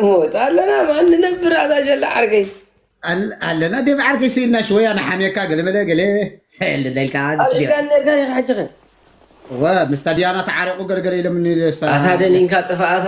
ሞት ኣለና ማን ንነብር ኣዛ ሸላ ዓርከይ። ኣል- ኣለና ደብ ዓርከይ ስኢልና ሽወያ ንሓምየካ ገለ መለ ገለ። ልደልካ ኣልጋ ነርካ ዲኻ ሕጂ ኸ? ወ ምስታ ዲያና ተዓረቁ ገለገለ ኢሎምኒ። ኣታ ደኒንካ ጥፋኣታ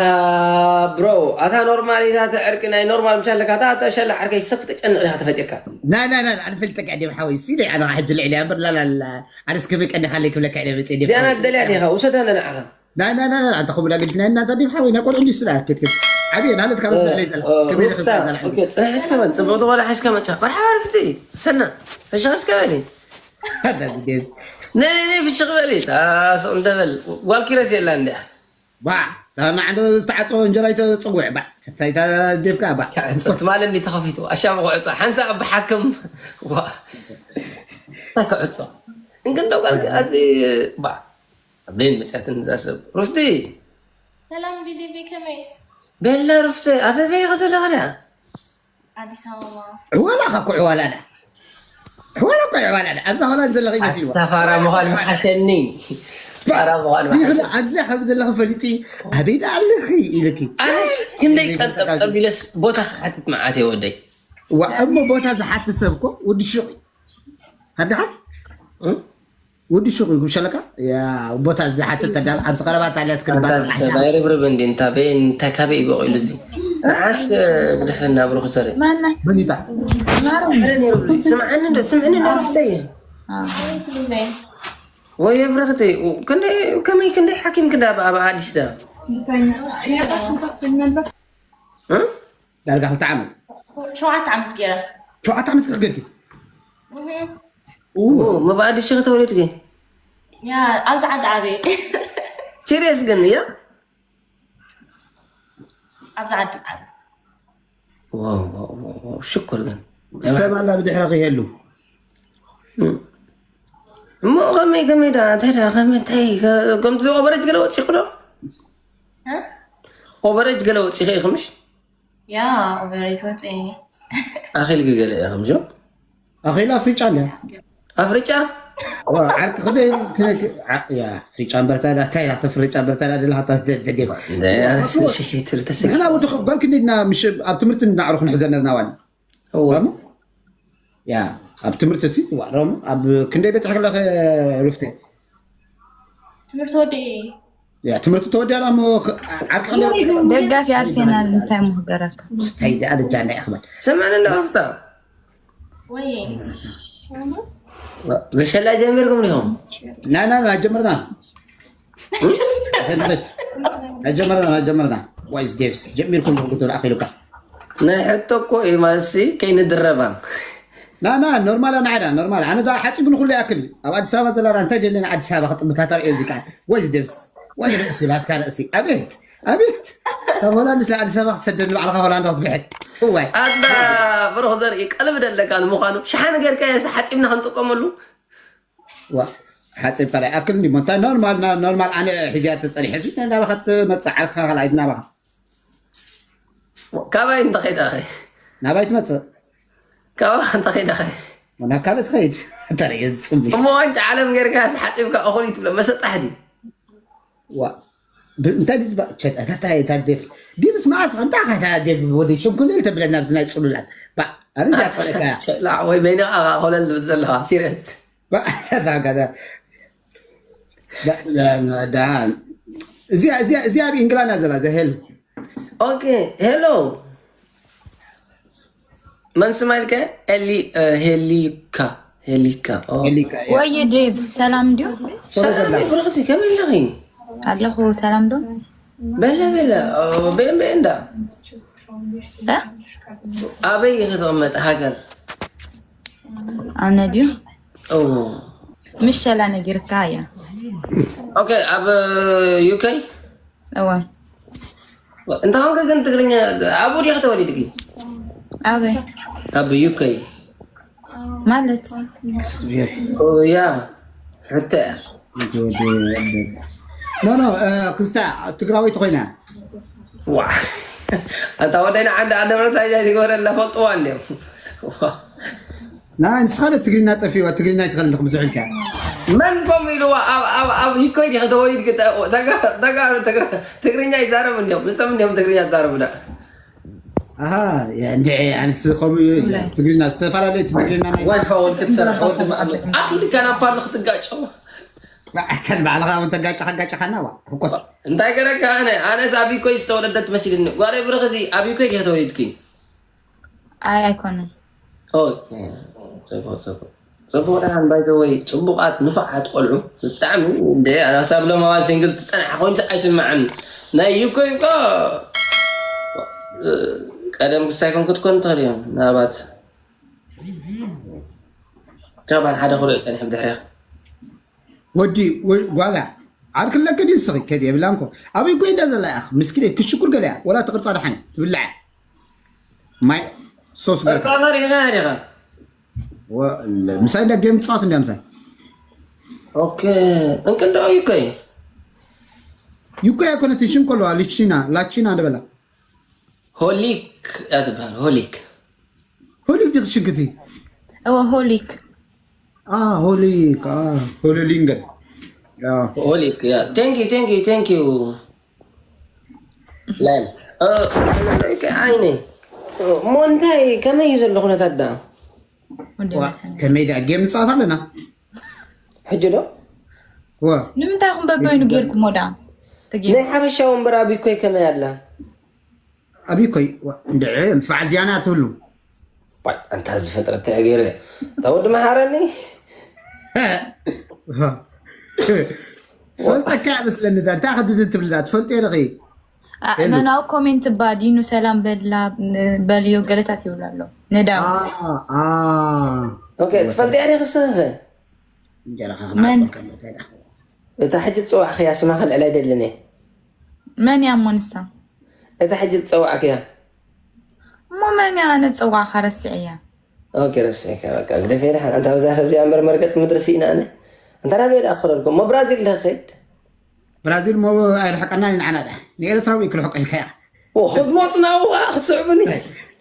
ብሮ። ኣታ ኖርማል ኢታ ተዕርቂ ናይ ኖርማል ምሻለካ ኣታ ኣታ ሸላ ዓርከይ ሰብ ተጨንቕ ዲኻ ተፈጢርካ። ናይ ናይ ናይ ኣንፈልጠካ ደብ ሓወይ ሲለ ኣነ ሕጂ ልዕሊ ኣምበር ላላላ ኣነስ ክብቀ ዲኻ ለይ ክብለካ ኢለ መጽእ ደብ ዲያና ሓወይ። ደልያ ዲኻ ውሰዳና ንዓኻ። ናይ ናይ ናይ ናይ ኣንተ ኹምዳ ግድ ናይ እናንተ ዲብ ሓወይ ናይ ቆልዑ ዲስ ስላ ክትክት ዓብየ ናለት ካብ ስለ ለይ ዘላ ከመይ ሩፍታ፣ ዝኽእል ዘላ ኦኬ፣ ጽንሕ እስከ በል፣ ጽቡቕ ዝኾነ ሓዝካ መጽኻ። መርሓባ ሩፍቲ፣ ሰና፣ ፍሽኽ እስከ በሊ። ኣዳዚ ዴስ። ነይ፣ ነይ፣ ነይ፣ ፍሽኽ በሊ። ታ፣ ሱቕ እንደ በል። ጓል ኪሮስ የላ እንድያ። ባ፣ ታ ንዓዶ ዝተዓጸወ እንጀራ ይተጽውዕ፣ ባ፣ ተታይታ ዴፍካ፣ ባ። ክዕጾ፣ ትማሊ እንዲ ተኸፊቱ፣ ኣሻም ክዕጾ፣ ሓንሳእ ብሓክም፣ ዋ። ክዕጾ። እንግን ዶ ጓል፣ ኣቲ፣ ባ። ኣበይን መጽያትን እዛ ሰብ። ሩፍቲ! ሰላም ዲዲቪ፣ ከመይ? ቤላ ሩፍቲ፣ ኣበበይ ኢኺ ዘለኺ ድያ? ኣዲስ ኣበባ። ዕዋላ ኸ እኮ ዕዋላ ድያ? ዕዋላ እኮ ዕዋላ ድያ? ኣብዛ ሆላንድ ዘለኺ ይመስልዋ። ኣታ ፋራ ምዃን ምሓሸኒ። ፋራ ምዃን ምሓሸኒ። ይኽእል ኣብዚኣ ከም ዘለኺ ፈሊጢ ኣበይ ደኣ ኣለኺ ኢልኪ። ኣነስ ክንደይ ቀንጠብጠብ ኢለስ ቦታ ክሓትት መዓት እየ ወደይ። ዋ፣ እሞ ቦታ ዝሓትት ሰብ እኮ ወዲ ሹቕ እዩ። ኣድሓን? እ? ወዲ ሹቕ እዩ፣ ግብሸለካ? ያ፣ ቦታ ዝሓትት ተዳል፣ ኣብዚ ቀረባ ታልያ እስክሪን ኣንታ ባጽዕ ሓሻ። ሰብኣይ ርብርብ እንዲ እንታ ቤ፣ እንታይ ካበይ እዩ በቒሉ እዚ? ንዓስ ግደፈና ብሩኽ ዘርኢ። ማና? በኒታ። ማሩ። ኣረ ነይሩ ብሉ። ስምዓኒ እንዶ፣ ስምዕኒ እንዶ ሩፍተይ። ኣዎ። ወየ ብረኽተይ፣ ክንደይ፣ ከመይ ክንደይ ሓኪም ክንዳ ኣብ፣ ኣብ ኣዲስ ዳ? እ? ዳርጋ ክልተ ዓመት። ሸውዓተ ዓመት ገይረ። ሸውዓተ ዓመት ክገርኪ? እህ። ኡ፣ መባኣዲ ሽኸ ተወለድኪ? ያ፣ ኣብዚ ዓዲ ዓበየ። ሲሪየስ ግን፣ ያ? ኣብዚ ዓዲ ዓበየ። ዋው፣ ዋው፣ ዋው፣ ዋው፣ ሽኮር ግን። ሰብ ኣላ ብድሕረኺ ይህሉ። እም። እሞ ከመይ፣ ከመይ ደኣ፣ እንታይ ደኣ፣ ከመይ፣ እንታይ፣ ከ-፣ ከምቲ ኦቨሬጅ ገለ ወፂእኩ ዶ? እ? ኦቨሬጅ ገለ ወፂእኺ ኢኺ ምሽ? ያ፣ ኦቨሬጅ ወፂኤ። ኣኺልኪ ገለ ኢኺ ምሽ? ኣኺላ ኣፍሪጫ እንድያ። ኣፍሪጫ? ዋ፣ ዓርኪ ክደ-፣ ክደ-፣ ክ-፣ ዓ-፣ ያ፣ ኣፍሪጫ እምበርታ ዳ፣ እንታይ ዳ፣ ተፍሪጫ እምበርታ ዳ፣ ደላ ሃታ ደ-፣ ደ-፣ ደ-፣ እንደ፣ ያ፣ ስ-፣ ሽ-፣ ሽ-፣ ትብል ተሰኪ-፣ ንሕና ወዲ ኸ-፣ ጓል ክንደይ ድና ምሽ-፣ ኣብ ትምህርቲ እናዕሩ ክንሕዘ ነርና ዋኒ። እወ። ሮሙ? ያ፣ ኣብ ትምህርቲ ሲ፣ ዋ፣ ሮሙ፣ ኣብ ክንደይ በጽሕ ከለኸ ሩፍቴ? ትምህርቲ ወዲ ያ፣ ትምህርቲ ተወዲኣና እሞ ኽ-፣ ዓርኪ ክንደይ በጽሕ? ደጋፊ ኣርሴናል እንታይ እሞ ክገረካ? እንታይ ደኣ ልጃና ኢኻ በል። ስምዕኒ እንዳ ሩፍታ። ወይ። መሸላ ጀሚርኩም ዲኹም? ና፣ ና፣ ና፣ ጀመርና። ጀመርና፣ ጀመርና። ዋይስ ዴቭስ፣ ጀሚርኩም ዲኹም ክትብል ኣኺሉካ። ናይ ሕቶ እኮ እዩ፣ ማለትሲ ከይንድረባ። ና፣ ና፣ ኖርማል፣ ኣነ ዓዳ፣ ኖርማል። ኣነ ዳ ሓጺቡ ንኹሉ ይኣክል። ኣብ ኣዲስ ኣበባ ዘለና እንታይ ደለና ኣዲስ ኣበባ ክጥምታታ ርእዮ እዚ ቃል። ዋይስ ዴቭስ፣ ዋይስ ርእሲ፣ ባትካ ርእሲ። ኣቤት፣ ኣቤት። ካብ ሆላንድ ስለ ኣዲስ ኣበባ ክትሰደኒ ባዕልኻ ሆላንድ ክትብሕል። እዋይ። ኣታ ብሩኽ ዘርኢ ቀልቢ ደለካ ንምዃኑ፣ ሸሓኒ ጌርካ የስ ሓጺብና ክንጥቀመሉ። ዋ፣ ሓጺብካ ዳይ ኣክል እንዲ ሞንታ ኖርማል፣ ና-፣ ኖርማል ኣነ ሒዝያ ተጸኒሐ ሲ ናባኻ ትመጽእ ዓርክኻ ካልኣይት ናባኻ። ካባይ እንተ ኸይዳ ኸ? ናባይ ትመጽእ? ካባኻ እንተ ኸይዳ ኸ? ናብ ካልእ ትኸይድ። ተረየ ዝጽምሽ። እሞ ዋንጫ ዓለም ጌርካ ሓጺብካ እኹል እዩ ትብሎ፣ መሰጣሕ ድዩ? ዋ፣ ብ-፣ እንታይ ድዩ ዝባ-፣ ቸ-፣ እታ፣ እታ፣ እታ ዴቭ፣ ዴቭስ መዓስ፣ እንታይ ኸ እታ ዴቭ ወደይ ሸንኮለል ተብለና ኣብዚ ናይ ጽሉላት። ባ፣ ኣረ እዚኣ ጸለካ እያ። ሸላ ወይ በይንኻ ኸ ኮለል ዝብል ዘለኻ፣ ሲሪየስ። ባ፣ እታ ጋዳ። ዳ-፣ ዳ-፣ ዳ-፣ እዚኣ፣ እዚኣ፣ እዚኣ ኣብ ኢንግላንድ እያ ዘላ፣ እዚኣ ሄል። ኦኬ፣ ሄሎ። መን ስማ ኢልከ? ኤሊ-፣ እ፣ ሄሊካ፣ ሄሊካ፣ ኦ። ሄሊካ፣ ያ። ወይ ዴቭ፣ ሰላም ድዩ? ሰላም ሰላም። ብርኽቲ፣ ከመይ ኣለኺ? ኣለኹ፣ ሰላም ዶ? በለ፣ በለ፣ ኦ፣ በ-፣ በ-፣ እንዳ። እ? ኣበይ ኢኺ ትቕመጥ ሃገር? ኣነ ድዩ? ኦ። ምሸላ ነጊርካ እያ። ኦኬ፣ ኣብ ዩ ኬ? እወ። እንተ ኾንከ ግን ትግርኛ፣ ኣብኡ ዲኺ ተወሊድኪ? ኣበይ? ኣብ ዩ ኬ። ማለት? ኦ፣ ያ። ሕቶ እያ። ኖ፣ ኖ፣ እ፣ ክስታ ትግራወይቲ ኮይና። ዋ። ኣታ ወደይ ንዓዲ ኣደብረታይ ዝገበረላ ፈልጥዋ እንድዮም። ዋ። ና፣ ንስኻ ዶ ትግርኛ ጠፊእዋ፣ ትግርኛ ኣይትኸልልኽ ብዙሕ ኢልካ። መን ከምኡ ኢልዋ? ኣብ፣ ኣብ፣ ኣብ ዩ ኬ ዲኺ ተወሊድኪ? ተ-፣ ተጋ-፣ ተጋ-፣ ትግረ-፣ ትግርኛ ይዛረቡ እንድዮም። ንሶም እንድዮም ትግርኛ ዝዛረቡ ዳ። ኣሃ፣ ያ፣ እንድዒ፣ ኣንስ ከምኡ እዩ። ትግርኛ፣ ዝተፈላለየ ትግርኛ ናይ ዋን ሓወልቲ ትሰርሕ ወዲ መዓሉ። ኣኺ ድካ ናብ ፓርክ ትጋጨው። ኣካል ባዕልኻ እውን ተጋጨኻ፣ ጋጨኻና፣ ዋ፣ እኮ። እንታይ ገረካ? ኣነ፣ ኣነስ ኣብ ኢኮይ ዝተወለደት መሲልኒ። ጓለይ ብርኽቲ፣ ኣብ ኢኮይ ዲኻ ተወሊድኪ? ኣይ፣ ኣይኮነን። ኦ፣ ጽቡቕ፣ ጽቡቕ። ጽቡቕ ደሓን፣ ባይ ዘ ወይ፣ ጽቡቓት፣ ንፉዓት ቆልዑ። ብጣዕሚ፣ እንደ፣ ኣነ ሳብ ሎማዋ ሲንግል ትጸንሓ ኮይንስ ኣይስምዓን። ናይ ኢኮይ እኮ፣ እ፣ ቀደም ክሳይ ኮን ክትኮን ትኽእል እዮም። ናባት። ካብ ሓደ ክልኦ ጸኒሑ ብድሕሪኻ። ወዲ፣ ወ-፣ ጓላ፣ ዓርኪ ኣለኪ ድዩ ንስኺ? ከዲ የብላን እኮ። ኣበይ እኮ እንዳ ዘላ ኢኻ? ምስኪን ክትሽኩር ገለ እያ። ወላ ትቕርጻ ደሓን እያ። ትብላዕ። ማይ ሶስ ገርካ። እቃ መሪኻ ዲኻ? ወ-፣ ምሳይ እንዳ ጌም ትጻወት እንዳ ምሳይ። ኦኬ። እንቅልኦ ይኮይ? ይኮይ ኣይኮነትን፣ ሽም ከለዋ፣ ሊቺና፣ ላቺና ንበላ። ሆሊክ እያ ትበሃል፣ ሆሊክ። ሆሊክ ዲኺ ሽግቲ? እወ፣ ሆሊክ። አ፣ ሆሊክ፣ አ፣ ሆሊሊንገን። ያ። ሆሊክ፣ ያ። Thank you, thank you, thank you. ላይም። እ፣ ኦኬ፣ ዓይነይ። እ፣ እሞ እንታይ፣ ከመይ እዩ ዘሎ ኩነታት ደኣ? ወዲ ዋ፣ መድሓኒ። ከመይ ደኣ ጌም ንጻወት ኣለና? ሕጂ ዶ? ዋ። ንምንታይ ኢኹም በበይኑ ጌርኩሞ ደኣ? እቲ ጌም። ናይ ሓበሻ ወንበር ኣብ ኢኮይ ከመይ ኣላ? ኣብ ኢኮይ፣ ዋ፣ እንድዒ፣ ምስ በዓል ዲያና ትህሉ። ዋይ፣ ኣንታ ዝፈጥረት እንታይ ገይረ? እታ ወዲ መሓረኒ? ትፈልጠካ እያ መስለኒ፣ እታ እንታይ ክድድን ትብል እዛ፣ ትፈልጦ እየ ርኺ። አ፣ ሄሉ። መናው ኮሜንት እባ ዲኑ ሰላም በላ፣ በልዮ ገለታት ይብሉ ኣለዉ። ንዳዊት። አ፣ አ። ኦኬ፣ ትፈልጥያ ዲኺ ሰፈ? እንጀራኻ መን? ክነዓጽወካ እንታይ ደኣ? እታ ሕጂ ዝጸዋዕኽያ ስማ ከልዕላ ኣይደልን እየ። መን እያ እሞ ንሳ? እታ ሕጂ ዝጸዋዕክያ። እሞ መን እያ? ኣነ ዝጸዋዕካ ረሲዐያ። ኦኬ፣ ረሲዐካ፣ በቃ፣ ግደፈ ደሓን። ኣንታ ብዛ ሰብ እዚኣ እምበር መርገጽ ምድሪ ስኢና ኣነ። ኣንታ ናበይ ደኣ ክኸደልኩም? እሞ ብራዚል ዲኻ ክኸይድ? ብራዚል እሞ ኣይርሕቀናን እዩ ንዓና ደኣ። ንኤርትራዊ እዩ ክርሕቆ ኢልካያ። ኦ፣ ክትመጽና እዋ፣ ክትስዕቡኒ።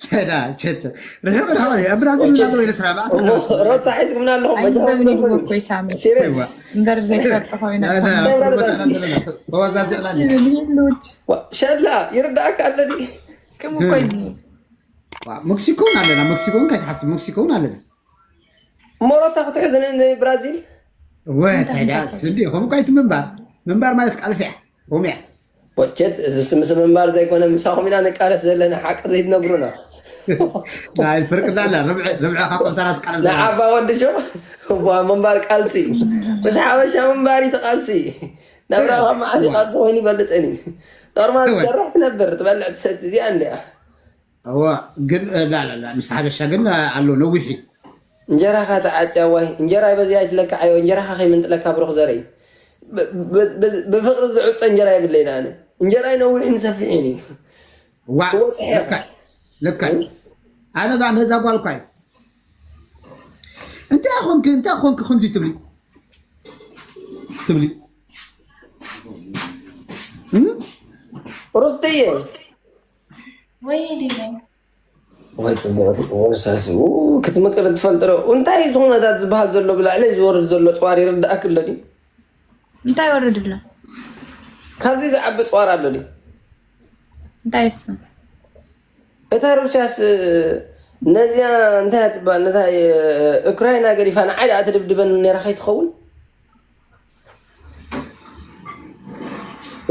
ተዳ፣ ቸት። ርሕቕ ርሕቕ እዩ። ኣብ ብራዚል ቸት። እናተወ ኤርትራ፣ እሞ ሮታ ሒዝኩምና ኣለኹም፣ ኣይንበብን በጃኹም ኢልዎ እኮ እዩ ሳሚ። ሲሪየስ። እዋ። እምበር ዘይፈልጦ ኮይና። ና፣ ና፣ ተወዛዚቕና። ይህሉት። ዋ፣ ሸላ፣ ይርዳእካ ኣሎ ድዩ? ከም እኮ እዚ። ዋ፣ ሜክሲኮ እውን ኣለና፣ ሜክሲኮ እውን ከይትሓስብ፣ ሜክሲኮ እውን ኣለና። ሞሮታ ክትሕዝኒ ንብራዚል? ወ፣ እንታይ እንታይ ደኣ፣ እንታይ? ስንዲ፣ ከምኡ እኮ ኣይትምንባር። ምንባር ማለት ቃልሲ እያ። ከምኡ እያ። ወቸት፣ እዚ ስምስ ምንባር ዘይኮነ፣ ምሳኹም ኢና ንቃለስ ዘለና፣ ሓቂ ዘይትነግሩና። ናይ ፍርቂ እንዳለ፣ ርብዒ፣ ርብዒ ካብ ከምሳና ትቃለስ ዘለና። ንዓባ ወዲ ሾ፣ እዋ፣ ምንባር ቃልሲ። ምስ ሓበሻ ምንባር እዩ እቲ ቃልሲ። ናብራ ካብ መዓስ እዩ ቃልሲ ኮይኑ ይፈልጥን እዩ። ኖርማል እወ። ትሰርሕ ትነብር፣ ትበልዕ ትሰቲ፣ እዚኣ እንድያ። እዋ፣ ግን፣ እ፣ ላ፣ ላ፣ ላ፣ ምስ ሓበሻ ግን፣ እ፣ ኣሎ ነዊሕ እዩ። እንጀራኻ ተዓጽያ ዋይ፣ እንጀራ በዚ ኣይትለክዓዮ፣ እንጀራኻ ከይምንጥለካ ብሩኽ ዘርኢ። ብ-፣ ብ-፣ ብ-፣ ብፍቕሪ ዝዕጾ እንጀራ የብለይን ኣነ። እንጀራይ ነዊሕን ሰፊሕን እዩ። ዋ፣ ክወጽሕ እየ። ልክዕ፣ ልክዕ። ኣነ ዳ ነዛ ጓል እኳ እዩ። እንታይ ኾንክ፣ እንታይ ኾንክ ከምዚ ትብሊ? ትብሊ? እም? ሩትየ። ወይ ዲነ። ወይ ጽቡቕ፣ ወይ ሳሲ። ኡ፣ ክትምቅር ትፈልጥ ዶ? እንታይ እቲ ኩነታት ዝበሃል ዘሎ ብላዕሊ ዝወርድ ዘሎ ጽዋር ይርድኣክ ኣሎ ድዩ? እንታይ ይወርድ ኣሎ? ካብዚ ዝዓቢ ጽዋር ኣሎ ድዩ? እንታይ እሱ? እታ ሩስያስ ነዚኣ እንታይ እያ ትበሃል? ነታ፣ እ፣ ኡክራይና ገዲፋ ንዓይ ደኣ ትድብድበኒ ነይራ ከይትኸውን?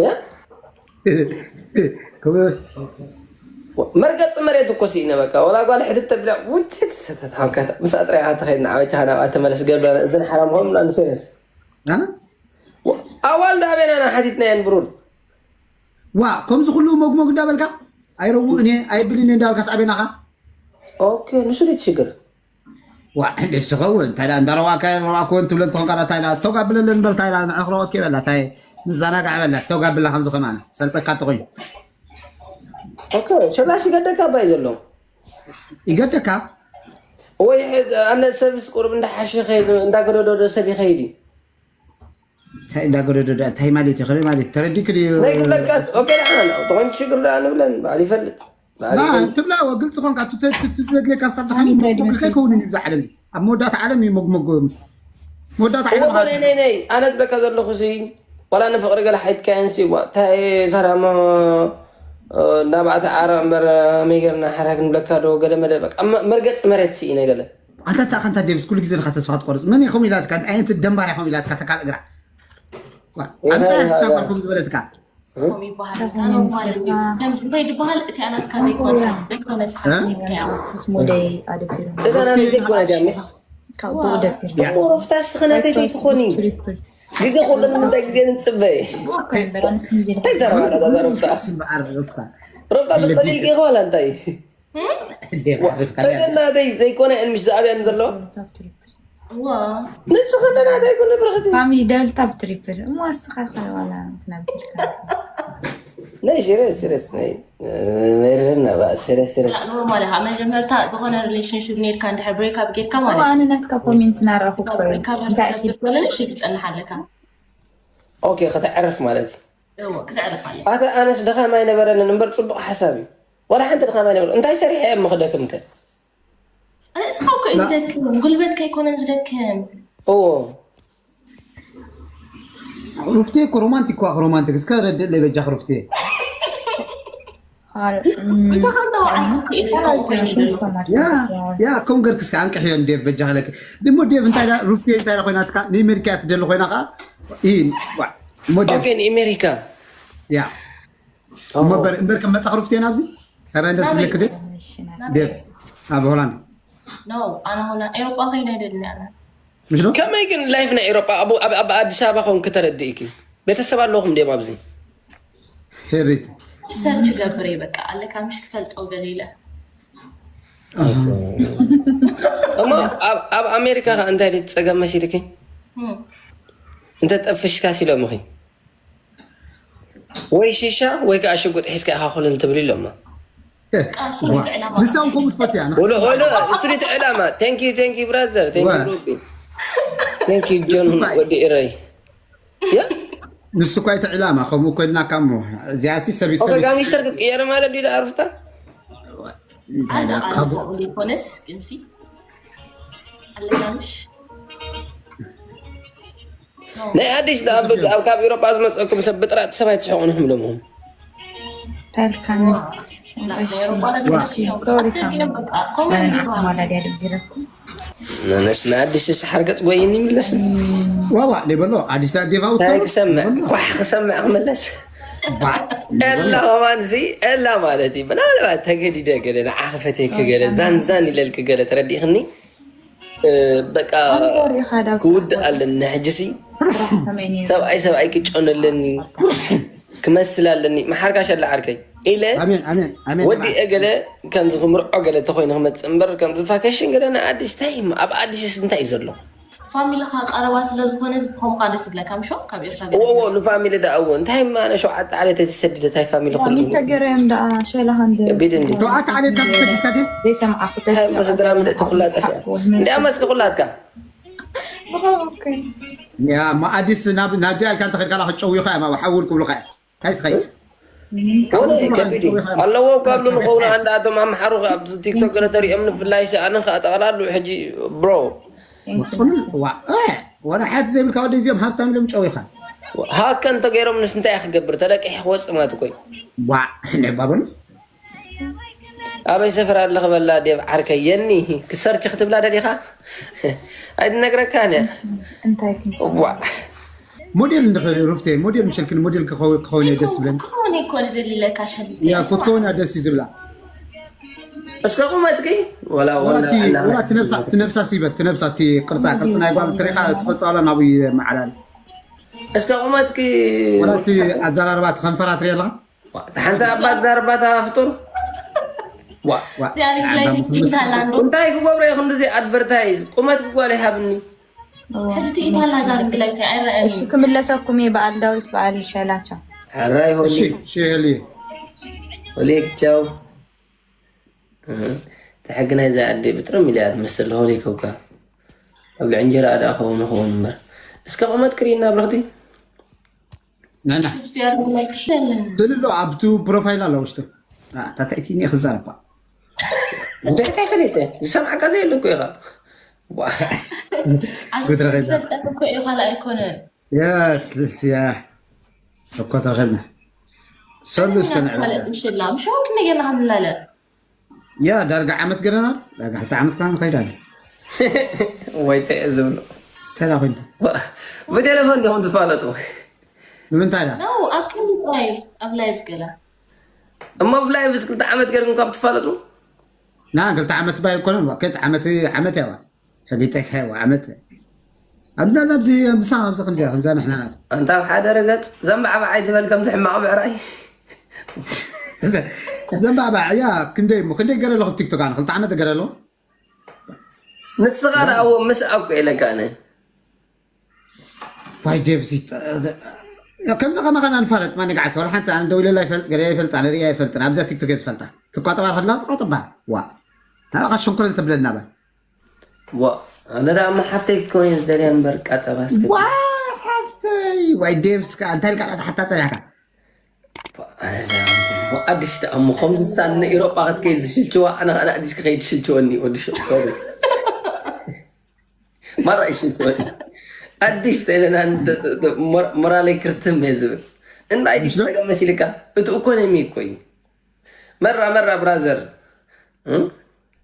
ያ? መርገጺ መሬት እኮ ስኢነ በቃ። ወላ ጓል ሕድት ተብላ ውጭት ሰተት ሓንካታ። ምስ ኣጥሪያ ተኸይድና ዓበቻ ናብኣ ተመለስ ገብረ እዘን ሓራም ሆም ና ንሰለስ። እ? ኣዋልድ ኣበይና ኢና ሓቲትናየን ብሩር? ዋ፣ ከምዚ ኩሉ ሞግሞግ እንዳበልካ? ኣይረውእን እየ፣ ኣይብልን እየ እንዳበልካስ ኣበይናኻ? ኦኬ፣ ንሱ ድዩ እቲ ሽግር? ዋ፣ ንስኻ እውን እንታይ ደኣ እንዳረዋእካ፣ ረዋእክወን ትብለን ትኾንካ፣ እንታይ ደኣ፣ ቶግ ኣብለለን እምበር እንታይ ደኣ፣ ንዕኽረወኪ በላ፣ እንታይ ንዘናጋዕ በላ፣ ቶግ ኣብላ ከምዚ ከማን፣ ሰልጠካ ተኾይኑ። ኦኬ፣ ሸላሽ ይገደካ ባይ ዘሎ። ይገደካ? ወይ፣ ኣነ ሰብስ ቁሩብ እንዳሓሸ ይኸይድ፣ እንዳገደዶ ሰብ ይኸይድ እዩ። እንታይ እንዳገደዶ ዳ-፣ እንታይ ማለት እዩ? ከመይ ማለት? ተረዲእኪ ድዩ? ናይ ግለቃስ፣ ኦኬ፣ ደሓን ኣሎ። ተኾይኑ ሽግር ደኣ ንብለን፣ በዓል ይፈልጥ። በዓል ና፣ ይፈልጥ። ትብላ፣ ወ-፣ ግልፂ ኾንካ፣ እቲ ተ-፣ እቲ፣ እቲ ዘድልየካ ስታፍ ደሓን እንታይ ሞግሞግ ይመስል? ከይከውን እዩ፣ ብዛ ዓለም እዩ። ኣብ መወዳእታ ዓለም እዩ ሞግሞግ። መወዳእታ እወ፣ ዓለም እኮ፣ ናይ፣ ናይ፣ ናይ፣ ኣነ ዝብለካ ዘለኹ ሲ፣ ዋላ ንፍቕሪ ገለ ሓይትካየን ሲ፣ ዋ፣ እንታይ፣ ሰላም፣ እንዳባዕተ ዓረ እምበር መይገርና ሓራግ ንብለካ ዶ ገለ መለ በቃ መ- መርገፂ መሬት ስኢነ ገለ ኣንታ እታ ከንታ ዴቪስ ኩሉ ግዜ ኢኻ ተስፋ ትቆርፅ። መን ኢኹም ኢላትካ? እንታይ ዓይነት ደንባር ኢኹም ኢላትካ? ተካል እግራ ኣምፃ ያስካ ኳልኩም ዝበለትካ ኮም ይበሃል። እንታይ ኖርማል እዩ። ከምዚ እንታይ ዝበሃል እቲ ኣናትካ ዘይኮነ ዘይኮነ እ? ትሓትካ ስሙደይ ኣደቢሩ እዛ ናተይ ዘይኮነ ድያ ካብኡ ደቢር ሞሮፍታ ስኸናተይ ዘይትኾኒ ትሪፕል ግዜ ኩሉ ንምንታይ ግዜ ንፅበ እንታይ ዘረባ ዳዛ ሮፍታ ሲ በዓር ሮፍታ ሮፍታ ተፀሊልኪ ኢኻ ዋላ እንታይ ዴቭ ዓሪፍካ እዘ ናተይ ዘይኮነ እን ምሽ ዝኣብያን ዘሎ ዋ ንስኸ ናተይ ኩሉ ብርኽቲ ፋሚሊ ደብል ታብ ትሪፕል እሞ ኣስኻ ኸ ዋላ ትነብልካ ናይ ሲሪየስ ሲሪየስ ናይ መርህና ባ ሲሪየስ ሲሪየስ ኖርማል ኢኻ። መጀመርታ ዝኾነ ሪሌሽንሽፕ ነርካ እንድሕር ብሬክ ኣፕ ጌርካ ማለት እዩ። ኣነ ናትካ ኮሜንት ናረኹ እኮ እዩ ሪካቨር እንታይ ትገብር በለንሽ ይፀንሓለካ ኦኬ ከተዕርፍ ማለት እዩ እዎ ክትዕርፍ ኣለ ኣተ ኣነስ ድኻም ኣይነበረንን እምበር ፅቡቕ ሓሳብ እዩ ዋላ ሓንቲ ድኻም ኣይነበረ እንታይ ሰሪሐ እየ ምኽደክምከ እስኻ እኮ እዩ ዝደክም ጉልበት ከይኮነን ዝደክም እዎ ሩፍቴ እኮ ሮማንቲክ ኳ ሮማንቲክ እስከ ረድእ ለይ በጃ ሩፍቴ ምሳኻ እንዳወዓልኩ ክእል ያ ያ ከም ገርክ እስከ ኣንቅሕዮ ዴቭ በጃ ለክ ድሞ ዴቭ እንታይ ዳ- ሩፍቴ እንታይ ዳ ኮይናትካ ንሜሪካ ትደሊ ኮይና ከዓ ይህን እሞ ዴቭ ኦኬ ንኤሜሪካ ያ እመበር እምበር ከም መፃኽ ሩፍቴ ናብዚ ከረ እንደ ትብለክ ዴቭ ዴቭ ኣብ ሆላንድ ኖ ኣነ ሆላ ኤሮጳ ከይደ ደድኒ ኣነ ምሽ ዶ ከመይ ግን ላይፍ ናይ ኤሮጳ ኣብ ኣብ- ኣብ ኣዲስ ኣበባ ኸውን ክተረድእኪ ቤተሰብ ኣለኹም ድዮም ኣብዚ ሄሪት ሰርች ገብር እየ በቃ ኣለካ ምሽ ክፈልጦ ገለ ኢለ እሞ ኣብ- ኣብ ኣሜሪካ ከ እንታይ ድዩ ጸገም መሲልኪ እም። እንተ ጠፍሽካ ሲሎምኺ ወይ ሺሻ ወይ ከዓ ሽጉጥ ሒዝካ ኢኻ ኮለል ትብል ኢሎማ ቃሱ ዕላማ ንሳውን ከምኡ ትፈትያ ወሎ ወሎ ስትሪት ዕላማ thank you thank you brother thank you ዋ። ሩቢ thank you ጆን እሱ ባይ። ወዲ ኢረይ ያ ንሱ እኳ እቲ ዕላማ ከምኡ ኮይልናካ እሞ እዚኣ ሲ ሰቢት ኦኬ ሰቢት ጋንግስተር ክትቅየር ማለት ድዩ ኣርፍታ እንታይ ዳ ኣልኮ ካቦ ኣልኮ ዘይኮነስ ግንሲ ኣለካ ምሽ ናይ ኣዲስ ዳ- ኣብ ኣብ ካብ ኤሮጳ ዝመፀኩም ሰብ ብጥራጥ ሰብ ኣይትስሕቑ ንሕም ሎምኹም ታልካኒ እሺ እሺ ሶሪ ፋሚሊ ኮመን ዝበሃል ማላድያ ድቢረኩም ነነስ ንኣዲስ ሓርገፅ ጎይኒ ይምለስ ዋዋ ደይ በሎ ኣዲስ ዳ ዴፋ ውቶ እንታይ ክሰምዕ ኳሕ ክሰምዕ ክምለስ ኤላ ከማን ዚ ኤላ ማለት እዩ ምናልባት ተገዲደ ገለ ንዓ ክፈተይክ ገለ ዛንዛን ኢለልክ ገለ ተረዲእክኒ እ፣ በቃ ኣንበር ኢኻ ዳብ ክውድእ ኣለኒ ሕጅሲ ስራሕ ከመይ ነይሩ ሰብኣይ ሰብኣይ ክጨኑ ኣለኒ ክመስል ኣለኒ መሓርካ ሸላ ዓርከይ ኢለ ኣሜን ኣሜን ኣሜን ወዲአ ገለ ከምዚ ክምርዖ ገለ ተኮይነ ክመፅእ እምበር ከምዚ ፋከሽን ገለ ንኣዲስ እንታይ ኣብ ኣዲስስ እንታይ እዩ ዘሎ ፋሚሊኻ ቀረባ ስለ ዝኾነ እዚ ብኸምኡኻ ደስ ይብለካ ምሾ ካብ ኤርትራ ገለ እዎ ንፋሚሊ ደኣ እዎ እንታይ ማነ ሸውዓተ ዓሌት ተሰድደ እንታይ ፋሚሊ ኩሉ ሚተ ገረም ደኣ ሸላ ሃንደ ቢድ እንዲ ሸውዓተ ዓሌት ካብ ተሰዲድካ ድዩ ዘይሰምዓኹ እንታይ መሰድራ ምልእቲ ኩላ ጠፍያ እንዲኣ መስኪ ኩላትካ ብኸምኡከ ያ እሞ ኣዲስ ናብ ናብዚኣ ኢልካ እንተኸድካ ላ ክጨውዩኻ እዮም ኣብ ሓውል ክብሉኻ እዮም እንታይ ትኸይድ ሆነ ከቢድ እዩ ኣለዎ ካብሉ ንኸውን ኣንዳኣቶም ኣምሓሩ ኣብዚ ቲክቶክ ገለ ተሪኦም ንፍላይ ሲ ኣነ ከዓ ጠቕላሉ ሕጂ ብሮ ፅሉል ዋ እ፣ ወላ ሓንቲ ዘይብልካ ወደ እዚኦም ሃብታም ኢሎም ጨው ኢኻ ሃከ እንተገይሮም ንስ እንታይ ክገብር ተለቂሕ ክወፅእ ማለት እኮ እዩ ዋ ናይ ባበሉ ኣበይ ሰፈር ኣለኽ በላ ዴብ ዓርከይ የኒ ክሰርች ክትብላ ደሊኻ ኣይትነግረካን እያ እንታይ ክንሰ ዋ ሞዴል እንድኽእል ሩፍቴ ሞዴል ምሸልክን ሞዴል ክኸውን ክኸውን እየ ደስ ዝብለኒ ክኸውን እኮ ንደሊ ኢለካ ሸሊተ ያ ክትከውን እያ ደስ እዩ ዝብላ እስከ ቁመትኪ ወላ ወላ ወላ እቲ ወላ እቲ ነብሳ እቲ ነብሳ ሲበት እቲ ነብሳ እቲ ቅርፃ ቅርፂ ናይ ጓል ትሪኻ ትቐፃ ወላ ናብኡ ይመዓላል እስከ ቁመትኪ ወላ እቲ ኣዘራርባ እቲ ከንፈራ ትሪኦ ኣለኻ ሓንሳ ኣባት ዛርባታ ፍጡር ዋ ዋ ሪፕላይ ትኪታላንዶ እንታይ ክገብሮ እዩ ክንዱዚ ኣድቨርታይዝ ቁመት ክጓል ይሃብኒ ሕጂ ትኢታላ ዛርንግላይ ኣይረኣየኒ እሺ ክምለሰኩም እየ በዓል ዳዊት በዓል ሸላቸው ሕራይ ሆሊ እሺ ሽህልዩ ሆሊክ ቻው ተሕግናይ እዛ ኣደ ብጥርም ኢለ እያ ትመስል ሆሊክ እኳ ኣብ ልዕንጀራ ኣድኣ ኸውን ኸውን እምበር እስከ ቁመት ክርኢና ብረኽቲ ናና ሪፕላይ ትሕለልን ስልሎ ኣብቱ ፕሮፋይል ኣላ ውሽጡ ታታይቲ እኔ ክዛረባ እንታይ እንታይ ከሌተ ዝሰምዓካ ዘየለ እኮ ኢኻ ጉድረኸዛ ትፈልጠት እኮ እዩ ካልእ ኣይኮነን የስ ልስ ያ እኮ ተረኸብና ሰሉ እስከ ንዕበላ። ምሽላ ምሽ ሆንክ ነገና ከምላለ ያ ዳርጋ ዓመት ገረና ዳርጋ ሕልተ ዓመት ካን ኸይዳለ ወይ ተየ ዝብሎ ተላ ኮይንታ ብቴሌፎን ዲኹም ትፋለጡ? ንምንታይ ዳ ነው ኣብ ክንዲ ጥራይ ኣብ ላይቭ ገለ እሞ ብላይ ብስ ክልተ ዓመት ገርኩም ካብ ትፋለጡ? ና ክልተ ዓመት ባይ ኮነ ክልተ ዓመት ዓመት ያዋ ሕጊጠክ ሃይዋ ዓመት ኣብዛ ናብዚ ምሳ ኣብዚ ከምዚ ከምዛ ንሕና ናት ኣንታ ኣብ ሓደ ረገፅ ዘንባዕባዕ ኣይትበል ከምዚ ሕማቕ ብዕራይ። ዘንባዕባዕ ያ ክንደይ እሞ ክንደይ ገረ ኣለኹ ቲክቶክ ኣነ ክልተ ዓመት ገረ ኣለኹ ንስኻ ደኣዎ ምስ ኣብኩ ኢለካ ኣነ ዋይ ዴቭዚ ከምዚ ከማኻን ኣንፋለጥ ማን ይግዓካ ወላ ሓንቲ ኣነ ደው ኢለላ ይፈልጥ ገለ ይፈልጥ ኣነ ሪያ ይፈልጥ ኣብዛ ቲክቶክ እየ ዝፈልጣ ትቋጠባ ከላ ትቋጠባ ዋ ናብኻ ሽንኩረል ትብለና ባ ዋ ኣነ ደኣ እሞ ሓፍተይ ክትከውን እየ ዝደልያ እምበር ቃጠባ እስከ ዋ ሓፍተይ ዋይ ዴቭ እስከ እንታይ ኢልካ ዳታ ሓታ ጸኒሕካ ኣነ ደኣ እሞ ኣዲሽ ደኣ እሞ ከምዚ ሳን ንኤሮጳ ክትከይድ ዝሽልችዋ ኣነ ኣነ ኣዲሽ ክኸይድ ሽልችወኒ ወዲ ሸ ሶሪ ማራ ይሽልችወኒ ኣዲሽ ተለና ሞራለይ ክርትም እየ ዝብል እንታይ ዲሽ ጸገም መሲልካ እቲ እኮኖሚ እኮ እዩ መራ መራ ብራዘር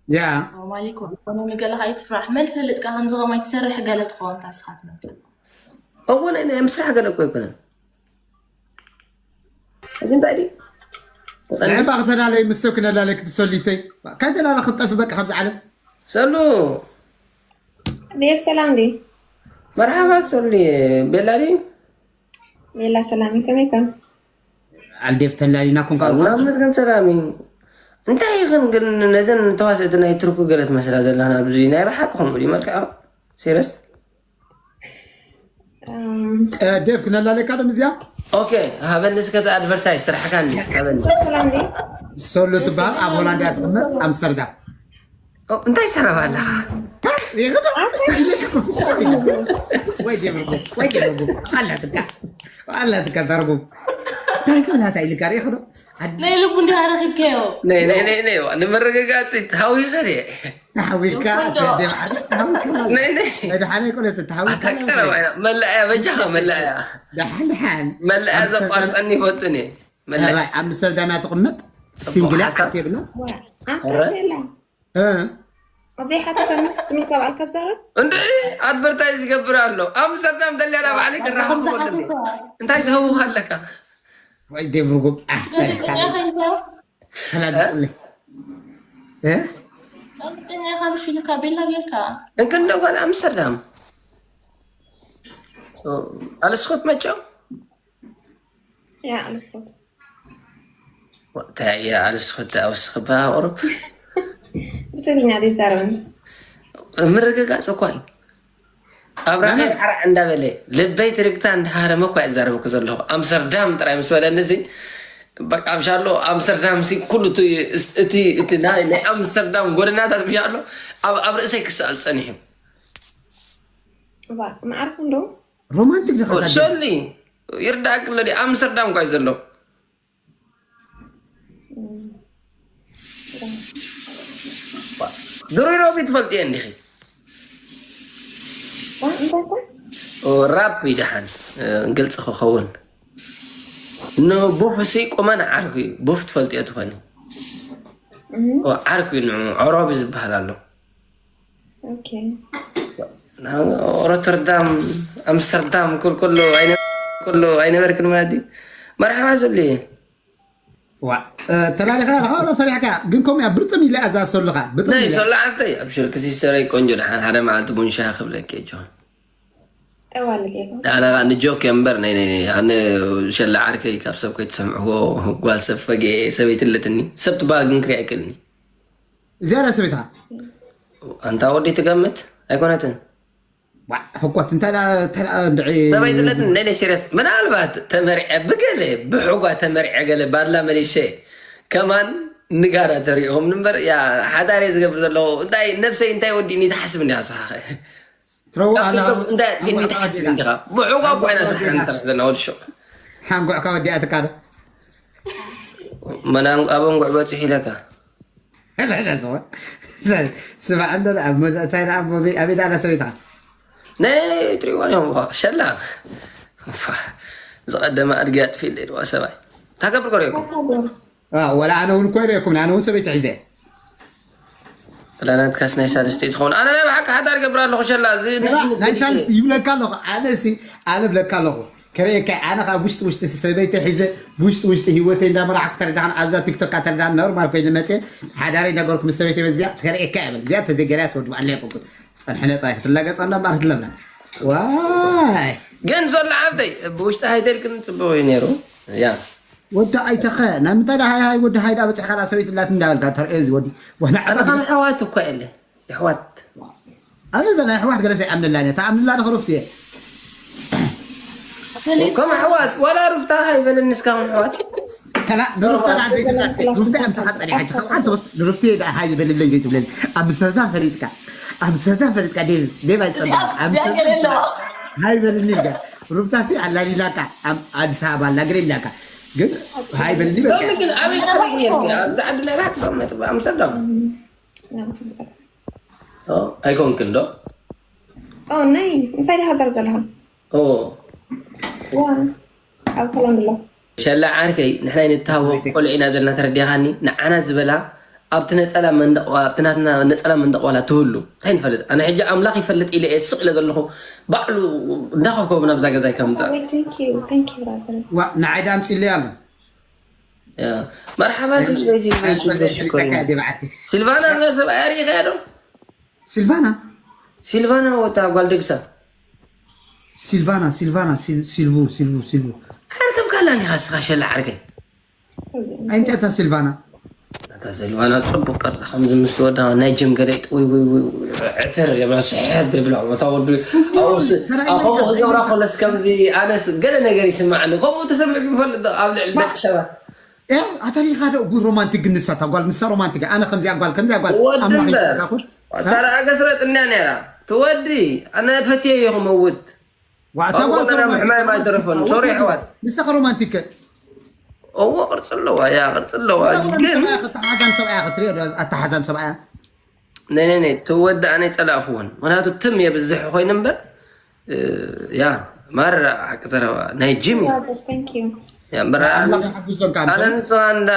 ያ ኖርማሊ እኮ ኢኮኖሚ ገለ ከይትፍራሕ መን ፈልጥካ ከምዚ ከማይ ትሰርሕ ገለ ትኸውን ታስኻ ትመፅእ እወ ናይ ናይ ምስራሕ ገለ እኮ ኣይኮነን እዚ እንታይ ድዩ ንዕባ ክተላለይ ምስ ሰብ ክነላለይ ክትሰሊተይ ከይተላለ ክትጠፊ በቃ ካብዚ ዓለም ሰሉ ዴቭ ሰላም ዲ መርሓባ ሰሉ ቤላ ድዩ ሌላ ሰላም ከመይ ከም ኣልዴፍ ተላሊና ኮንካ መድከም ሰላም እዩ እንታይ ይኽን ግን ነዘን ተዋሰእቲ ናይ ትርኩ ገለ ትመስላ ዘለና ብዙ ናይ ብሓቂ ከምኡ ድዩ መልክዓ ሴረስ ዴቭ ክነላለካ ዶ እዚኣ ኦኬ ሃበኒ እስከ ኣድቨርታይዝ ስራሕካ እንዲ ሃበኒ ሰላም ዲ ሶሎ ትበሃል ኣብ ሆላንድ እያ ትቕመጥ ኣምስተርዳም ኦ፣ እንታይ ሰረባ ኣለኻ ወይ ዴቭ ወይ ዴቭ ኣላትካ ኣላትካ ተርጉም እንታይ ትብላታ ኢልካ ሪኢኽዶ ናይ ልቡ እንዲኻ ረኺብካዮ ናይ ናይ ናይ ናይ ዋ፣ ንምርግጋፅ ሃዊኸ ድየ ተሓዊካ ይኹን ዶ? ዴቭ ዓዲ ተሓዊካ ማለት ናይ ናይ ናይ ደሓነይ ቆለት ተሓዊካ ኣታ ቀረባ ኢና መላእያ በጃኻ መላእያ ደሓን ደሓን መላእያ ዘቋርጠኒ ይፈጡን እየ መላእያ ራይ ኣምስተርዳም እያ ትቕመጥ ሲንግላ ሓሳብ። ዓት የብላ ኣካሸላ እ እዘይ ሓተተኒ ስሚ ካብ ኣልካ ዘረብ እንደ ኣድቨርታይዝ ይገብር ኣሎ ኣምስተርዳም ደልያ ናብ ባዕለይ ክረኻኽቦ ኣለኒ እንታይ ዝህቡ ኣለካ ወይ ዴቭ ርጉም ኣሕሰን ጋዜጠኛ ከይንካ ተላግፅኒ እ ጋዜጠኛ ኢኻ ምሽ ኢልካ ቤላ ጌርካ እንክንዶ ጓል ኣምስተርዳም ኣለስኮት መቸው ያ ኣመስኮት እንታይ እያ ኣልስኮት ኣውስኽባ ቁሩብ ብትግርኛ ዘይዛረብን ምርግጋፅ እኳ እዩ ኣብራኸ ሓራዕ እንዳበለ ልበይ ትርግታ እንዳሃረመ እኳ እዛረበኩ ዘለኹ ኣምስተርዳም ጥራይ ምስ በለኒ እዚ በቃ ምሻሎ ኣምስተርዳም ሲ ኩሉ እቲ እቲ እቲ ናይ ናይ ኣምስተርዳም ጎደናታት ምሻሎ ኣብ ኣብ ርእሰይ ክስኣል ፀኒሑ ዋ መዓርፍ እንዶ ሮማንቲክ ድኻ ሶሊ ይርዳእክ ኣሎ ኣምስተርዳም እኳ እዩ ዘሎ ድሩይ ሮቢ ትፈልጥዮ እንዲኺ ዋ እንታይ ኮን ራፕ ይደሓን ግልፂ ክኸውን ንቡፍ ሲ ቁመና ዓርኩ እዩ ቡፍ ትፈልጥዮ ትኾኒ ዓርኩ እዩ ንዑ ዖሮቢ ዝበሃል ኣሎ ኦኬ ሮተርዳም ኣምስተርዳም ኩልኩሉ ኣይነ- ኩሉ ኣይነበርክን ማለት እዩ መርሓባ ዘሎ እየ ዋ ተላሊኻ ዶ ፈሪሕካ ግን ከምኡ እያ ብርጥም ኢላ እያ እዛ ሰሉኻ ብርጥም ናይ ኢላ ሶላ ዓብተይ ኣብ ሽርክ ሲስተረይ ቆንጆ ደሓን ሓደ መዓልቲ ቡን ሻሂ ክብለኪ እጆ ጠዋሊ ጌርኩም ኣነ ኸዓ ንጆክ እየ እምበር ናይ ናይ ናይ ኣነ ሸላ ዓርከይ ካብ ሰብ ከይትሰምዕዎ ጓል ሰብ ፈግየ ሰበይቲ ኣለትኒ ሰብ ትበሃል ግን ክሪኣ ኣይክእልኒ እዚኣ ዳ ሰበይትኻ ኣንታ ወዲ ትገምት ኣይኮነትን ዋ፣ ሕኮት እንታይ ዳ እንታይ ዳ እንድዒ ሰበይቲ ኣለትኒ ናይ ናይ ሲሪየስ ምናልባት ተመሪዐ ብገለ ብሕጓ ተመሪዐ ገለ ባድላ መሊሸ ከማን ንጋራ ተሪኦም እምበር ያ ሓዳር እየ ዝገብር ዘለኹ እንታይ ነብሰይ እንታይ ወዲእኒ ትሓስብ እንዲኻ ንስኻ ኸ ትረው ካብ ኣላ ትርጉም እንታይ ኣጥፊእኒ ትሓስብ እንዲኻ ብሕጓ እኮ ኢና ስራሕ ንሰርሕ ዘለና ወዲ ሹቕ ሓንጎዕካ ወዲኣትካ ዶ መናንጎ ኣበንጉዕ በፂሑ ኢለካ ስማዕ እንዶ ደኣ እንታይ ደኣ ኣበይ ዳ ሰበይትኻ ናይ ትሪእዋን እዮም ሸላ ዝቐደመ ኣድጊ ኣጥፊእለ ድዋ ሰብኣይ ታገብር ኮሪኩም ወላ ኣነ እውን እኮ ይርእኩም ኣነ እውን ሰበይቲ ሒዘ ላናትካስ ናይ ሳልስቲ ትኸውን ኣነ ናይ ብሓቂ ሓዳር ገብር ኣለኹ ሸላ እዚ ንስኒ ናይ ሳልስቲ ይብለካ ኣለኹ ኣነ ሲ ኣነ ብለካ ኣለኹ ከርእየካ ኣነ ካብ ውሽጢ ውሽጢ ሲ ሰበይቲ ሒዘ ብውሽጢ ውሽጢ ህይወተይ እንዳመራሕኩ ተረዳኸን ኣብዛ ቲክቶክ ተረዳኸን ኖርማል ኮይኑ መፅየ ሓዳረይ ነገርኩ ምስ ሰበይቲ በዚያ ከርእየካ እየ በል እዚኣ ተዘይገርያ ስወድባ ኣለየቁ ፀንሐነ ጥራይ ክትላገፀ እንዳ እምበር ክትለብላ ዋይ ግን ዘሎ ዓብደይ ብውሽጢ ሃይተልክን ፅቡቅ እዩ ነይሩ ያ ወዲ ኣይተኸ ናይ ምንታይ ዳ ሃይ ሃይ ወዲ ሃይ ዳ በፅሕካ ዳ ሰበይት ላት እንዳበልካ ተርእዮ እዚ ወዲ ወሕና ኣነ ዓባት ከም ኣሕዋት እኮ የለ ኣሕዋት ኣነ ዘ ናይ ኣሕዋት ገለሰ ይኣምንላ እየ ተኣምንላ ድኸ ሩፍት እየ ከም ኣሕዋት ዋላ ሩፍታ ሃይበለኒ እስካ ከም ኣሕዋት ከላ ንሩፍታ ዳ ዘይትብላ እስከ ሩፍታ እያ ምሳኻ ፀኒሓ እንጂ ካብ ሓንቲ ወስ ንሩፍት እየ ዳ ሃይ ዝበለለይ ዘይትብለኒ ኣብ ምሰታን ፈሊጥካ ኣብ ምሰታን ፈሊጥካ ዴቭ ዴቭ ኣይፀባ ኣብ ምሰታን ሃይ በልኒ ኢልካ ሩፍታ ሲ ኣላሊላካ ኣብ ኣዲስ ኣበባ ኣላ ገለ ኢላካ ግን ሃይ በልኒ በቃ ሎሚ ግን ኣበይ ትኸይድ ነርኪ? ኣብዚ ዓዲ ነይራ ክትቕመጥ ብኣምስተርዳም ኣይኮንክን ዶ? ናይ ምሳይ ዲኻ ዘርብ ዘለኻ ኦ፣ ዋ ኣብ ሆላንድ ኣሎ ሸላ ዓርከይ ንሕና ንተሃወቕ ቆልዑ ኢና ዘለና ተረዲኻኒ ንዓና ዝበላ ኣብቲ ነፀላ መንደቕ ኣብቲ ናትና ነፀላ መንደቕ ዋላ ትህሉ እንታይ ንፈልጥ ኣነ ሕጂ ኣምላኽ ይፈልጥ ኢለ እየ ስቕ ኢለ ዘለኹ ባዕሉ እንዳኸብከቡ ናብዛ ገዛይ ከምፃእ Wait, thank you, thank you, brother. ዋ ንዓይ ዳ ኣምፅለይ ኣሎ ያ። መርሓባ ስልቨይ ስልቨይ ስልቨይ ሽኮሪና ዲብ ዓርክስ ሲልቫና ነ ሰብኣይ ኣርኢኸያ ዶ ሲልቫና ሲልቫና ወታ ጓል ደግሳ ሲልቫና ሲልቫና ሲል- ሲልቭ ሲልቭ ሲልቭ ኣርከብካላ ኒኻ ስኻ ሸላ ዓርከይ ኣይንጨታ ሲልቫና እታ ዘልባና ፅቡቅ ቅርፂ ከምዚ ምስ ትወዳ ናይ ጅም ገለ ጥውይ ውይ ውይ ዕትር የብላ ስሕብ የብላ ቦታ ወዱ ኣውስ ኣኸሙ ክገብራ ከለስ ከምዚ ኣነስ ገለ ነገር ይስማዓኒ ከምኡ ተሰሚዑ ይፈልጥ ዶ ኣብ ልዕሊ ደቂ ሰባት ያ ኣታ ዲኻ ዶ ጉድ ሮማንቲክ ግን ንሳ እታ ጓል ንሳ ሮማንቲክ ኣነ ከምዚኣ ጓል ከምዚኣ ጓል ወዲ ኣምላኽ እምበር ይምስጋኩ ሳራ ገስረጥ እንያ ነይራ ትወዲ ኣነ ፈትየ እየ ክመውት ዋእታ ጓል ኣቦና ምሕማይ ማይተረፈን ሶሪ ኣሕዋት ንስኻ ሮማንቲክ እዎ ቅርፂ ኣለዋ ያ ቅርፂ ኣለዋ ግን ኣተሓዛን ሰብኣያ ክትሪኦ ኣተሓዛን ሰብኣያ ነይ ነይ ነይ ትወዳእ ኣነ ይፀላእኽዎን ምክንያቱ ትም የብዝሕ ኮይኑ እምበር እ፣ ያ ማራ ሓቂ ዘረባ ናይ ጂም እዩ Brother, thank you. ያ እምበር ኣምላኽ ይሓግዞም ካብ ኣነ ንፅዋ እንዳ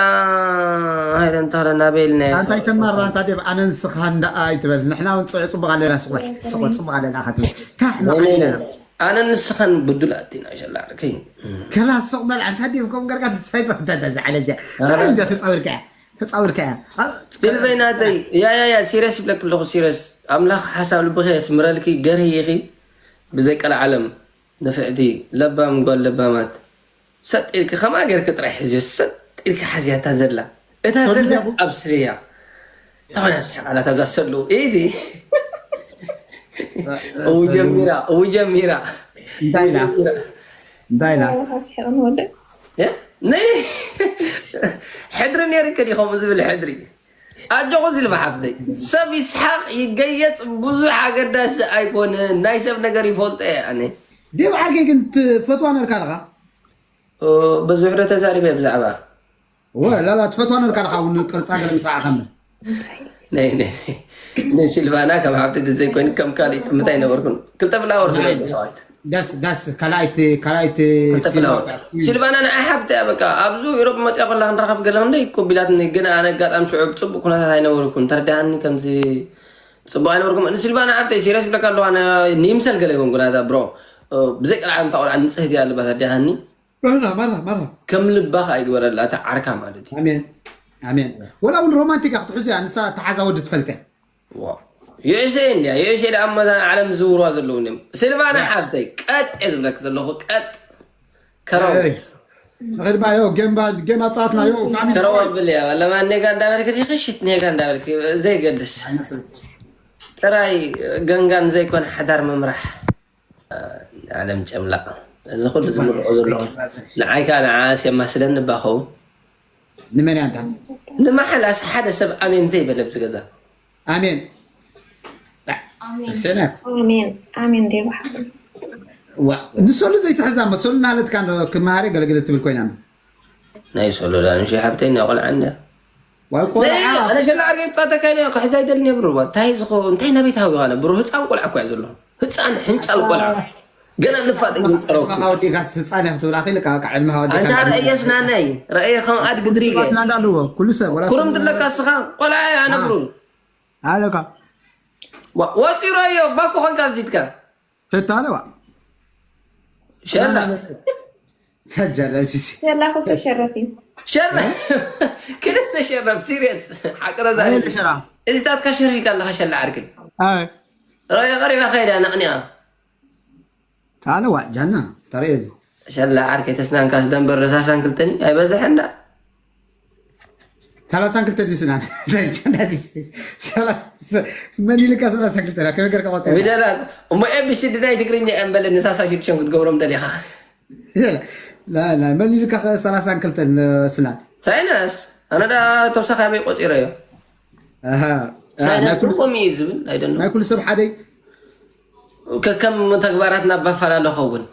ሃይለ እንተኽለ ናበይል ናይ ኣንታ ይተማራ ኣንታ ዴብ ኣነ ንስኻ እንዳ ኣይትበል ንሕና እውን ፅዕ ፅቡቅ ኣለና ስቆል ስቆል ፅቡቅ ኣለና ኢኻ ትብል ካሕማ ኣለና ኣነ ንስኻን ብዱል ኣቲና ሸላ ዓርከይ ከላስ ስቕ በል ኣንታ ዴብ ከም ገርካ ተስፋይ ተፈተተ ዝዓለጃ ዝዓለጃ ተፃወርካ ተፃወርካ ሲልቨይ ናተይ ያ ያ ያ ሲረስ ይብለክ ኣለኹ ሲረስ ኣምላኽ ሓሳብ ልብኺ የስምረልኪ ገርህይኺ ብዘይ ቀልዓለም ንፍዕቲ ለባም ጓል ለባማት ሰጥ ኢልኪ ከምኣ ጌርኪ ጥራይ ሕዝዮ ሰጥ ኢልኪ ሓዝያታ ዘላ እታ ዘላስ ኣብስርያ ተኾነ ስሕቃላ ተዛሰሉ ኢዲ እው ጀሚራ እው ጀሚራ እንታይ ኢላ እንታይ ኢላ ኣስሕቕን ወደ እ? ነይ ሕድሪ ነይርክ ዲ ከምኡ ዝብል ሕድሪ ኣጆኹ ዝልባ ሓፍተይ ሰብ ይስሓቕ ይገየፅ ብዙሕ ኣገዳሲ ኣይኮነ ናይ ሰብ ነገር ይፈልጦ እየ ኣነ ዴብ ዓርከይ ግን ትፈትዋ ነርካ ኣለኻ ብዙሕ ዶ ተዛሪበ ብዛዕባ ወ ላላ ትፈትዋ ነርካ ኣለኻ እውን ቅርፃ ገለ ምስ ረኣኸኒ ናይ ናይ ናይ ሲልቫና ከም ሓብቲ ዘይኮይኑ ከም ካሊእ ጥምት ኣይነበርኩን ክልተ ፍላወር ስለ ደስ ደስ ካልኣይቲ ካልኣይቲ ክልተ ፍላወር ሲልቫና ንዓይ ሓብቲ እያ በቃ ኣብዚ ኢሮብ መፅያ ከላ ክንረኸብ ገለ ክንደይ ኮቢላትኒ ግን ኣነ ኣጋጣሚ ሽዑ ብፅቡቅ ኩነታት ኣይነበርኩን ተረዲሃኒ ከምዚ ፅቡቅ ኣይነበርኩም ንሲልቫና ሓብተይ ሲሪየስ ብለካ ኣለዋ ንይምሰል ገለ ይኮንኩ ናታ ብሮ ብዘይ ቀልዓ እንታ ቆልዓ ንፅህቲ ኣለባት ኣዲሃኒ መራ መራ መራ ከም ልባ ከዓ ይግበረላ እታ ዓርካ ማለት እዩ ኣሜን ኣሜን ወላ እውን ሮማንቲካ ክትሕዙ እያ ንሳ ተሓዛ ወዲ ትፈልከ ዩኤስኤ እንድያ ዩኤስኤ ደኣ መታን ዓለም ዝውርዋ ዘለዉ እንድዮም ስልቫና ሓፍተይ ቀጥ እየ ዝብለክ ዘለኹ ቀጥ ከረው ንክድማ ዮ ጌም ጌም ኣፃወትና ዮ ፋሚሊ ከረው ኣብል እያ ለማ ኔጋ እንዳበልክ ዲኽሽት ኔጋ እንዳበልክ ዘይገድስ ጥራይ ገንጋን ዘይኮነ ሓዳር ምምራሕ ዓለም ጨምላቕ እዚ ኩሉ ዝምልኦ ዘለኹ ንዓይ ከዓ ንዓስ የማስለኒ ባኸው ንመን ያንታ ንመሓላስ ሓደ ሰብ ኣሜን ዘይበለ ኣብዚ ገዛ ኣሜን ስዕነ ኣሜን ኣሜን ዴባ ሓፍተይ ንሰሉ ዘይትሕዛ መሰሉ እናሃለትካ ክመሃረ ገለገለ ትብል ኮይና ናይ ሶሎዳ ንሽ ሓብተይ ናይ ቆልዓ እንደ ዋይ ቆልዓ ኣነ ሸላ ዓርገ ይፃተካ ኢለ ክሕዛ ይደልኒ ብሩ እንታይ ዝኸው እንታይ ናበይ ተሃዊኻ ነ ብሩ ህፃን ቆልዓ እኳ እዩ ዘሎ ህፃን ሕንጫል ቆልዓ ገና ንፋጥ እዩ ዝፀረብኩ። ዕድመኻ ወዲእካ ህፃን ኢኻ ክትብላ ኽእል፣ ካብ ዕድመኻ ወዲእካ ኣንታ ረእየ ስናናይ ረእየ ከም ኣድጊ ድሪገ ስባ ስናዳ ኣለዎ። ኩሉ ሰብ ወላ ኩሩም ድለካ ስኻ ቆልዓ እያ ነብሩ ኣለካ ወፂሮ እዮ ባኮ ኾንካ ኣብዚትካ ተታለዋ ሸላ ተጀለሲሲ ሸላ እኮ ተሸረፍ እዩ። ሸረ ክልተ ሸረብ ሲሪየስ ሓቅረ ዛ ኣየለ ሸራ እዚታትካ ሸሪካ ኣለካ ሸላ ዓርክን ኣይ ረእየ ቀሪባ ከይዳ ነቕኒቓ ታለዋ ጃና ተረየ እዚ ሸላ ዓርከይ ተስናንካስ ደንበር ሳሳን ክልተን እዩ። ኣይበዝሐ እንዳ ሰላሳን ክልተ ድዩ ስናን መን ኢልካ ሰላሳን ክልተ ከመይ ገርካ ቆፀ ፊደላት እሞ ኤቢሲዲ ናይ ትግርኛ እምበለ ንሳሳ ሽዱሽተን ክትገብሮም ደሊኻ መን ኢልካ ሰላሳን ክልተን ስናን ሳይነስ ኣነ ዳ ተወሳኺ ኣበይ ቆፂረዮ ኣሃ። ሳይነስ ናይ ኩሉ- ትርጉም እዩ ዝብል ኣይደለ ናይ ኩሉ ሰብ ሓደ ከከም ተግባራትና ባፈላለ ኸውን